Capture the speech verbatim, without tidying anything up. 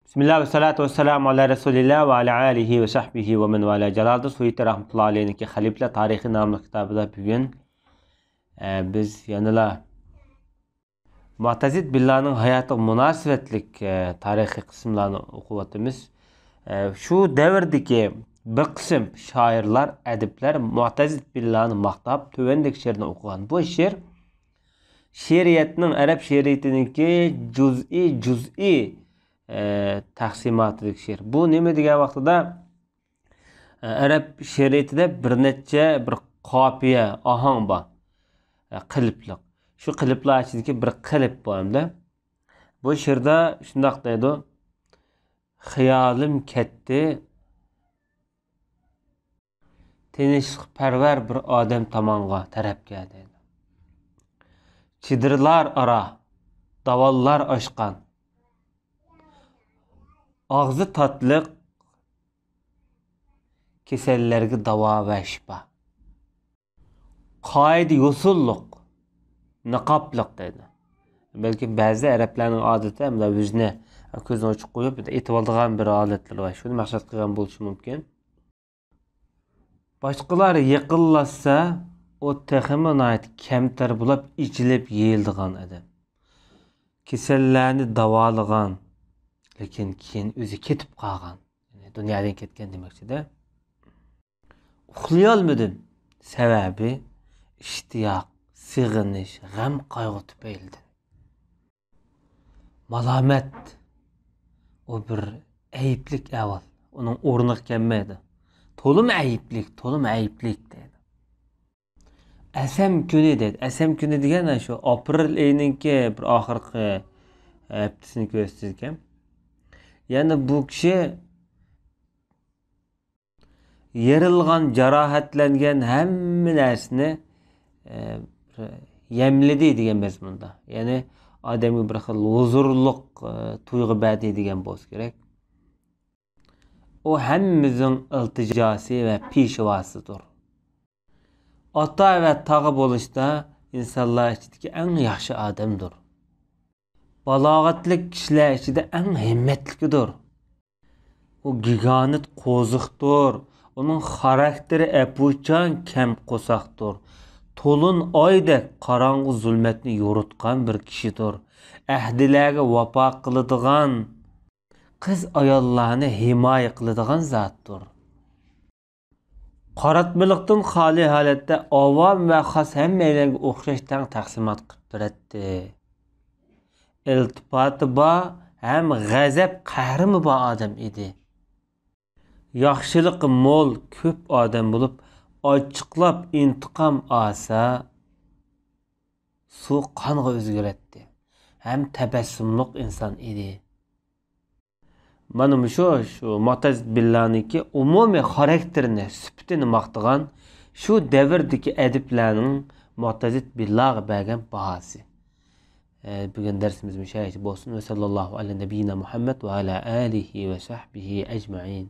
بىسمىللا ۋەسسالاتۇ ۋەسسالامۇ ئالا رەسۇلىللا ۋە ئالا ئالىھى ۋە سەھبىھى ۋە مەن ۋالا. جالالىدىن سۇيۇتى رەھمەتۇللا ئەلەيھنىڭكى خەلىپىلەر تارىخى ناملىق كىتابىدا بۈگۈن، ئە، بىز يەنىلا مۇئتەزىد بىللانىڭ ھاياتىغا مۇناسىۋەتلىك، ئە، تارىخىي قىسىملارنى ئوقۇۋاتىمىز. ئە، شۇ دەۋردىكى بىر قىسىم شائىرلار، ئەدىبلەر مۇئتەزىد بىللانى ماختاپ، تۆۋەندىكى شېئىرنى ئوقۇغان. بۇ شېئىر شېئىرىيەتنىڭ، ئەرەب شېئىرىيىتىنىڭكى جۇزئىي، جۇزئىي، ئە، تەقسىماتىدىكى شېئىر. بۇ نېمە دېگەن ۋاقتىدا، ئە، ئەرەب شېئىرىيىتىدە بىر نەچچە بىر قاپىيە، ئاھاڭ بار. ئە، قېلىپلىق. شۇ قېلىپلار ئىچىدىكى بىر قېلىپ بۇ ئەمدى. بۇ شېئىردا شۇنداق دەيدۇ: «خىيالىم كەتتى، تىنچلىقپەرۋەر بىر ئادەم تامانغا، تەرەپكە» دەيدۇ. «چېدىرلار ئارا داۋانلار ئاشقان، ئاغزى تاتلىق كېسەللەرگە داۋا ۋە شىپا. قائىدە يوسۇنلۇق، نىقابلىق» دەيدۇ. بەلكىم بەزىدە ئەرەبلەرنىڭ ئادىتى مۇنداق يۈزىنى، كۆزىنى ئوچۇق قويۇپ ئېتىۋالىدىغان بىر ھالەتلىرى بار. شۇنى مەقسەت قىلغان بولۇشى مۇمكىن. باشقىلار يېقىنلاشسا، ئۇ تېخىمۇ ناھايىتى كەمتەر بولۇپ، ئېچىلىپ يېيىلىدىغان ئادەم. كېسەللەرنى داۋالىغان، لېكىن كېيىن ئۆزى كېتىپ قالغان. يەنى دۇنيادىن كەتكەن دېمەكچىدە. ئۇخلىيالمىدىم. سەۋەبى، ئىشتىياق، سېغىنىش، غەم-قايغۇ تۈپەيلىدىن. مالامەت، ئۇ بىر ئەيىبلىك ئەھۋال. ئۇنىڭ ئورنىغا كەلمەيدۇ. تولىمۇ ئەيىبلىك، تولىمۇ ئەيىبلىك دەيدۇ. ئەسەم كۈنى دەيدۇ. ئەسەم كۈنى دېگەن شۇ ئاپرېل ئېيىنىڭكى بىر ئاخىرقى ھەپتىسىنى كۆرسىتىدىكەن. يەنى بۇ كىشى يېرىلغان، جاراھەتلەنگەن ھەممە نەرسىنى، ئە، يەملىدى دېگەن مەزمۇندا. يەنى ئادەمگە بىر خىل ھۇزۇرلۇق، ئە، تۇيغۇ بەردى دېگەن بولسا كېرەك. ئۇ ھەممىمىزنىڭ ئىلتىجاسى ۋە پېشۋاسىدۇر. ئاتا ۋە تاغا بولۇشتا ئىنسانلار ئىچىدىكى ئەڭ ياخشى ئادەمدۇر. بالاغەتلىك كىشىلەر ئىچىدە ئەڭ ھىممەتلىكىدۇر. ئۇ گىگانت قوزۇقتۇر. ئۇنىڭ خاراكتېرى ئەپۇچان كەم قورساقتۇر. تولۇن ئايدەك قاراڭغۇ زۇلمەتنى يورۇتقان بىر كىشىدۇر. ئەھدىلەرگە ۋاپا قىلىدىغان، قىز-ئاياللارنى ھىمايە قىلىدىغان زاتتۇر. قاراتمىلىقتىن خالىي ھالەتتە ئاۋام ۋە خاس ھەممەيلەنگە ئوخشاش تەڭ تەقسىمات قىلىپ بېرەتتى. ئىلتىپاتى بار ھەم غەزەپ قەھرىمۇ بار ئادەم ئىدى. ياخشىلىقى مول، كۆپ ئادەم بولۇپ، ئاچچىقلاپ ئىنتىقام ئالسا، سۇ قانغا ئۆزگىرەتتى. ھەم تەبەسسۇملۇق ئىنسان ئىدى. مانا مۇشۇ، شۇ مۇئتەزىد بىللانىڭكى ئومۇمىي خاراكتېرىنى، سۈپىتىنى ماختىغان شۇ دەۋردىكى ئەدىبلەرنىڭ مۇئتەزىد بىللاغا بەرگەن باھاسى. ئە، بۈگۈن دەرسىمىز مۇشۇ يەرگىچە بولسۇن. ۋە سەللاللاھۇ ئەلە نەبىييىنا مۇھەممەد ۋە ئەلە ئالىھى ۋە سەھبىھى ئەجمەئىن.